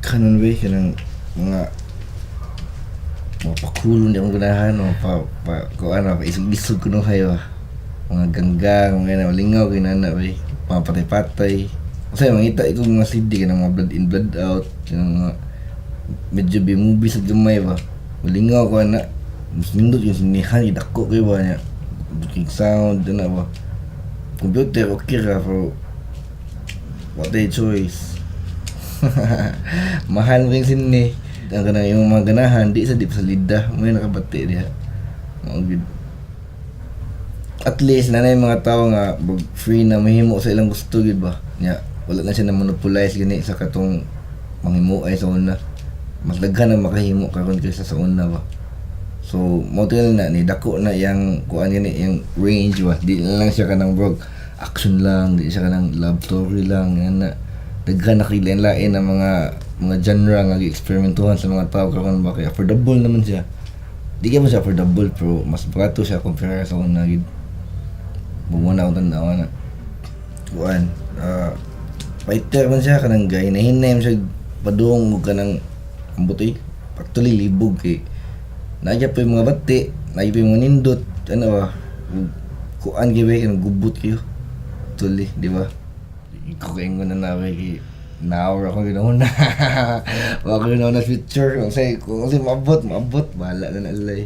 Kanon ba kanang mga pakulon di akong ganahan, mga pa, pa ko ano, pa isog-isog kuno kayo. Mga ganggang, mga na malingaw kay nana ba. Mga patay-patay. Kasi mangita ko mga CD kanang mga Blood In Blood Out, kanang mga medyo B movie sa gamay ba. Malingaw ko ana. Mas nindot yung sinihan, dako kayo ba niya. Booking sound, ana ba. Computer, okay ra, pero what a choice. Mahal mo yung sine. Ang kanang yung mga ganahan, di sa di pa salida. May nakabati diha. Mao gyud. At least na yung mga tao nga free na mahimo sa ilang gusto gyud ba. Nya, wala na siya na monopolize gani sa katong manghimuay sa una. Mas daghan ang makahimo karon kaysa sa una ba. So, mo na ni dako na yang kuan gani yang range ba. Di na lang siya kanang bro action lang, di siya kanang love story lang yan na. Daghan na kay lain-lain ang mga genre nga gi-eksperimentuhan sa mga tao karon ba, kay affordable naman siya. Di kay mo siya affordable, pero mas barato siya compare sa una gid. Bumuo na akong tanawa na. Kuan, fighter man siya kanang gay nahinay man siya padung og kanang ambot eh. Actually libog kay naa pa yung mga bati, naa pa yung mga nindot, ano ba? Kuan gyud ba kanang gubot kayo. Actually, di ba? Ikaw kay ingon na nawe kay now ako ginauna. Wa ko ginauna future kung say maabot, maabot, bahala na na alay.